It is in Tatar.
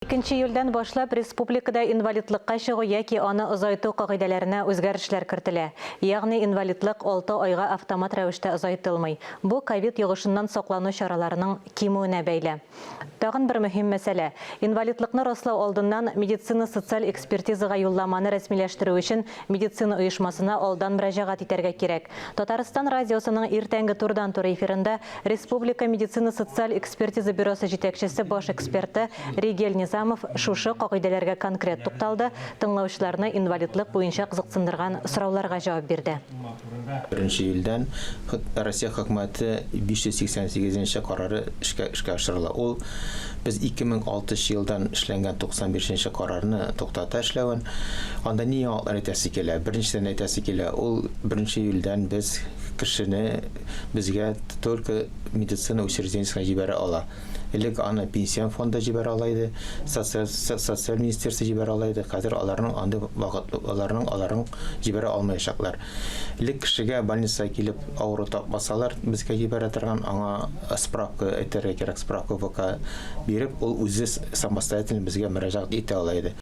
Икенче июльдән башлап республикада инвалидлыкка чыгу яки аны озайту кагыйдәләренә үзгәрешләр кертелә. Ягъни инвалидлык алты айга автомат рәвештә озайтылмый. Бу ковид йогышыннан саклану чараларының кимүенә бәйле. Тагын бер мөһим мәсьәлә. Инвалидлыкны раслау алдыннан медицина-социаль экспертизага юлламаны рәсмиләштерү өчен медицина оешмасына алдан мөрәҗәгать итәргә кирәк. Татарстан радиосының иртәнге турыдан-туры эфирында Республика медицина-социаль экспертиза бюросы җитәкчесе, баш эксперты Ригель Низамов шушы кагыйдәләргә конкрет тукталды, тыңлаучыларны инвалидлык буенча кызыксындырган сорауларга җавап бирде. Беренче июльдән Россия Хөкүмәте 588 нче карары эшкә эшкә ашырыла. Ул без 2006 нчы елдан эшләнгән 95 нче карарны туктата эшләвен. Анда ни яңалыклар әйтәсе килә? Беренчедән әйтәсе килә, ул беренче июльдән без кешене безгә только медицина учреждениесенә җибәрә ала. Элек аны пенсион фонда җибәрә ала иде, социаль, социаль министерство җибәрә ала иде. Хәзер аларның андый вакыт, аларның аларын җибәрә алмаячаклар. Элек кешегә больницага килеп авыру тапмасалар, безгә җибәрә торган, аңа справка әйтергә кирәк, справка ВК биреп, ул үзе самостоятельно безгә мөрәҗәгать итә ала иде.